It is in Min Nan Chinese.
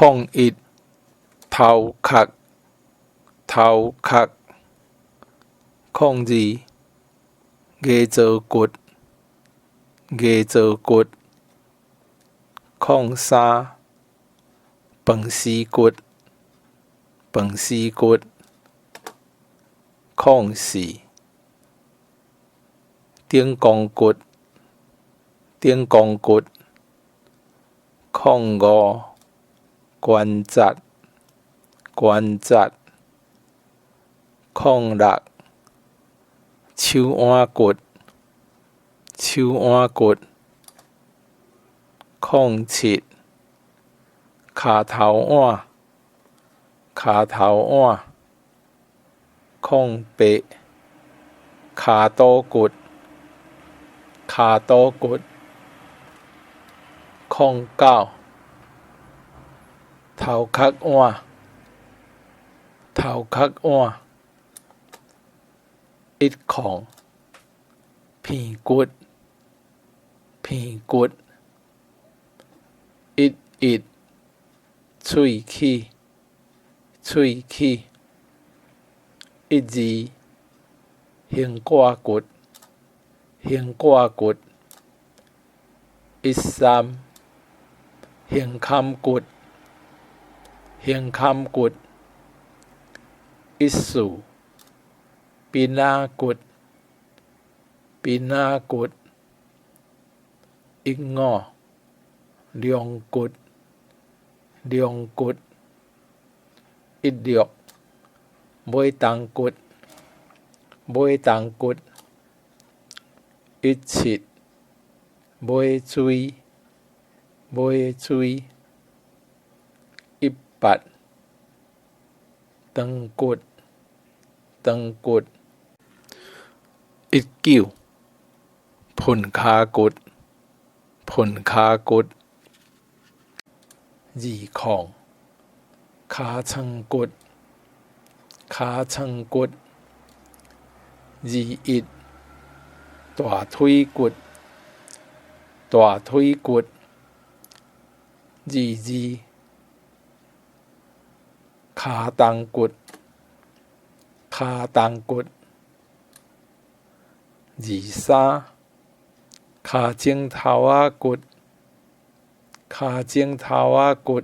01頭殼，頭殼。02牙槽骨，牙槽骨。03飯絲骨，飯絲骨。04頂肱骨，頂肱骨。05關節，關節。06手腕骨，手腕骨。07跤頭腕，跤頭腕。08跤肚骨，跤肚骨。09頭殼碗，頭殼碗。10鼻骨，鼻骨。11喙齒，喙齒。12胸掛骨，胸掛骨。13胸坎骨，胸坎骨。14鬢仔骨，鬢仔骨。15龍骨，龍骨。16尾動骨，尾動骨。17尾椎，尾椎。18長骨，長骨。19盆跤骨，盆跤骨。20尻川骨，尻川骨。21大腿骨，大腿骨。22跤肱骨，跤肱骨。23跤踵頭仔骨，跤踵頭仔骨。